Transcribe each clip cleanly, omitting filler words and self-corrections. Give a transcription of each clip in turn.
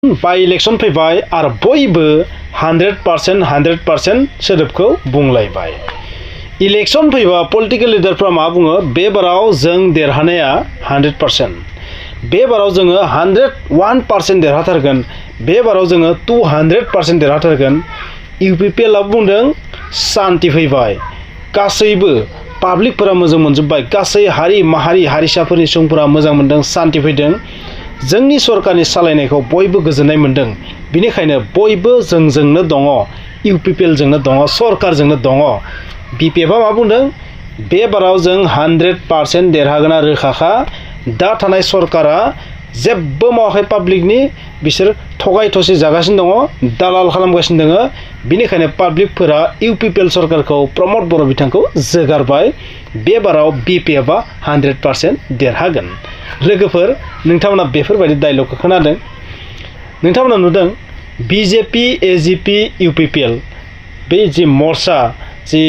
By election फैबाय आरो बयबो 100% सोदोबखौ बुंलायबाय। इलेक्शन फैबा पलिटिकल लिडारफ्रा मा बुङो, बे बाराव जों देरहानाया 100%, बे बाराव जोङो 101% देरहाथारगोन, बे बाराव जोङो 200% देरहाथारगोन। UPPL आ बुंदों शान्ति फैबाय, गासैबो पाब्लिकफोरा मोजां मोनजोब्बाय, गासै हारि माहारि हारिसाफोरनि सुबुंफोरा मोजां मोनदों, शान्ति फैदों, जोंनि सरकारनि सालायनायखौ बयबो गोजोननाय मोनदों, बिनिखायनो बयबो जोंजोंनो दङ, UPPL जोंनो दङ, सरकारजोंनो दङ। BPF आ मा बुंदों, बे बाराव जों 100% देरहागोना रोखाखा, दा थानाय सरकारा जेबो मावाखै पाब्लिकनि, बिसोर थगाय थसि जागासिनो दङ, दालाल खालामगासिनो दङ, बिनिखायनो पाब्लिकफोरा UPPL सरकारखौ प्रमद बर' बिथांखौ जोगारबाय, बे बाराव BPF आ 100% देरहागोन। लोगोफोर, नोंथांमोना बेफोरबायदि डायलगखौ खोनादों, नोंथांमोना नुदों BJP AGP UPPL बे जि मर्चा जि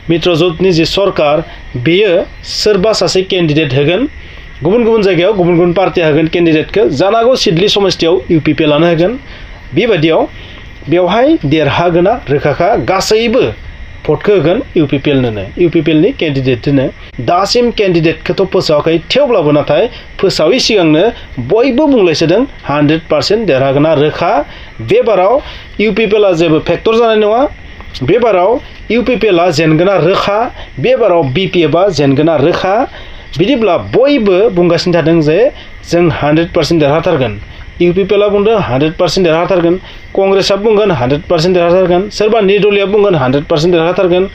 मित्रजोटनि जि सरकार, बेयो सोरबा सासे केन्डिडेट होगोन, गुबुन गुबुन जायगायाव गुबुन गुबुन पार्टिया होगोन केन्डिडेटखौ, जानांगौ सिडली समस्थियाव UPPL आनो होगोन। बेबायदियाव बेवहाय देरहागोना रोखाखा, गासैबो भटखौ होगोन UPPL नि केन्डिडेटनो। दासिम केन्डिडेटखौथ' फोसावाखै, थेवब्लाबो नाथाय फोसावै सिगांनो बयबो बुंलायसोदों 100% देरहागोना रोखा, बे बाराव UPPL आ जेबो फेक्टर जानाय नङा, बे बाराव UPPL आ जेनगोना रोखा, बे बाराव BPF आ जेनगोना रोखा। बिदिब्ला बयबो बुंगासिनो थादों जे जों 100% देरहाथारगोन। UPPL आ बुंदों 100% देरहाथारगोन, कंग्रेसआ बुंगोन 100% देरहाथारगोन, सोरबा निर्दलिया बुंगोन 100% देरहाथारगोन,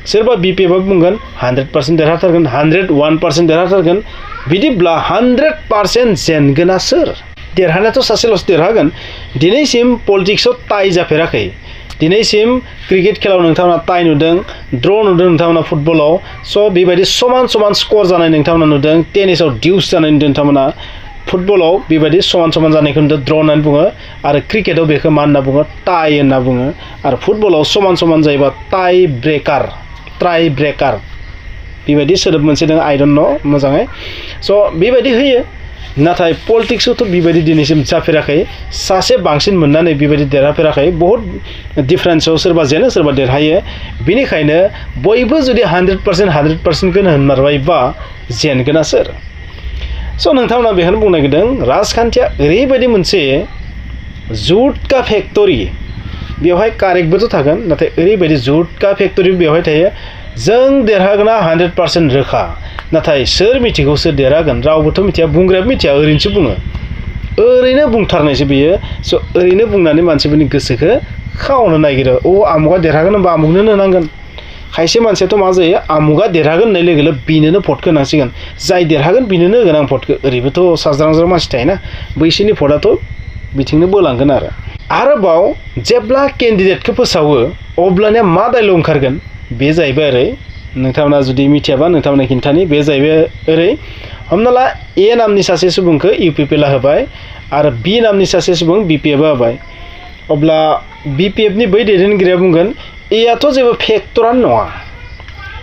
सोरबा BPF आ बुंगोन 100% देरहाथारगोन, 101% देरहाथारगोन। बिदिब्ला 100% जेनगोना सोर? देरहानायाथ' सासेल'सो देरहागोन। दिनैसिम पलिटिक्सआव टाइ जाफेराखै, दिनैसिम क्रिकेट खेलाव नोंथांमोना टाइ नुदों, ड्र नुदों नोंथांमोना फुटबलाव, स' बेबायदि समान स्कर जानाय नोंथांमोना नुदों, टेनिसाव डिउस जानाय नुदों नोंथांमोना, फुटबलाव बेबायदि समान जानायखौ नुदों, ड्र होननानै बुङो, आरो क्रिकेटआव बेखौ मा होनना बुङो, टाइ होनना बुङो, आरो फुटबलाव समान जायोबा टाइ ब्रेकार बेबायदि सोदोब मोनसे दङ, आइ डन्ट नो मोजाङै। स' बेबायदि होयो, नाथाय पलिटिक्सआवथ' बेबायदि दिनैसिम जाफेराखै, सासे बांसिन मोननानै बेबायदि देरहाफेराखै, बहुद डिफारेन्सआव सोरबा जेनो सोरबा देरहायो। बिनिखायनो बयबो जुदि 100% खौनो होनमारबायबा जेनगोना सोर? स' नोंथांमोना बेखौनो बुंनो नागिरदों, राजखान्थिया ओरैबायदि मोनसे जुटका फेक्टरि, बेवहाय कारेक्टबोथ' थागोन, नाथाय ओरैबायदि जुटका फेक्टरि बेवहाय थायो, जों देरहागोना 100% रोखा, नाथाय सोर मिथिगौ सोर देरहागोन? रावबोथ' मिथिया, बुंग्रायाबो मिथिया, ओरैनोसो बुङो, ओरैनो बुंथारनायसो बियो। स' ओरैनो बुंनानै मानसिफोरनि गोसोखौ खावनो नागिरो, आमुगा देरहागोन होनबा आमुगनो होनांगोन। खायसे मानसियाथ' मा जायो, आमुगा देरहागोन होननाय लोगो लोगो बिनोनो भटखौ होनांसिगोन, जाय देरहागोन बिनोनो होगोन आं भटखौ, ओरैबोथ' साज्रां मानसि थायोना, बैसोरनि भटआथ' बिथिंनो बोलांगोन। आरोबाव जेब्ला केन्डिडेटखौ फोसावो अब्लानिया मा डायलग ओंखारगोन, बे जाहैबाय ओरै, नोंथांमोना जुदि मिथियाबा नोंथांमोना खिन्थानि, बे जाहैबाय ओरै, हमना ला A नामनि सासे सुबुंखौ UPPL आ होबाय, आरो B नामनि सासे सुबुं BPF आ होबाय, अब्ला BPF नि बै दैदेनगिरिया बुंगोन, A आथ' जेबो फेक्टरानो नङा,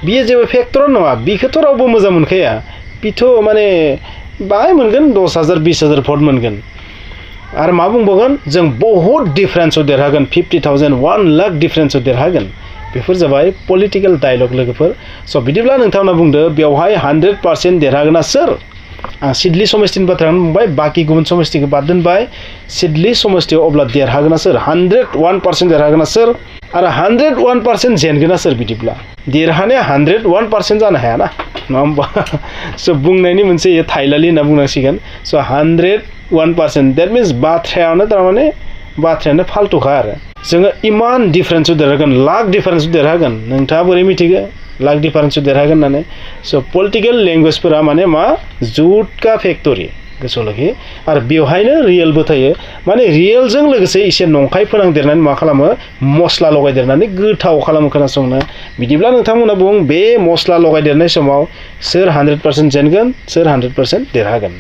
बियो जेबो फेक्टरानो नङा, बिखौथ' रावबो मोजां मोनखाया, बिथ' माने बाहाय मोनगोन 10,000 20,000 भट मोनगोन। आरो मा बुंबावगोन, जों बहुद डिफारेन्सआव देरहागोन, 50,000 1 लाख डिफारेन्सआव देरहागोन। बेफोर जाबाय पलिटिकल डायलग लोगोफोर। स' बिदिब्ला नोंथांमोना बुंदो, बेवहाय 100% देरहागोना सोर? आं सिडली समस्थिनि बाथ्राखौनो बुंबाय, बाखि गुबुन समस्थिखौ बाद दोनबाय, सिडली समस्थियाव अब्ला देरहागोना सोर? 101% देरहागोना सोर? आरो 101% जेनगोना सोर? बिदिब्ला देरहानाया 101% जानो हायाना, नङा होमबा? स' बुंनायनि मोनसे थाइलालि होनना बुंनांसिगोन। स' 101%, द्याट मिन्स बाथ्रायानो फाल्तुखा आरो, जोङो इमान डिफारेन्सआव देरहागोन, लाख डिफारेन्सआव देरहागोन, नोंथाङा बोरै मिथिगो लाख डिफारेन्सआव देरहागोन होननानै? स' पलिटिकेल लेंगुवेजफोरा माने मा, जुटका फेक्टरि, गोसोआव लाखि, आरो बेवहायनो रियेलबो थायो, माने रियेलजों लोगोसे एसे नंखाय फोनांदेरनानै मा खालामो, मस्ला लगायदेरनानै गोथाव खालामो खोनासंनो। बिदिब्ला नोंथांमोना बुं, बे मस्ला लगायदेरनाय समाव सोर 100% जेनगोन, सोर 100% देरहागोन?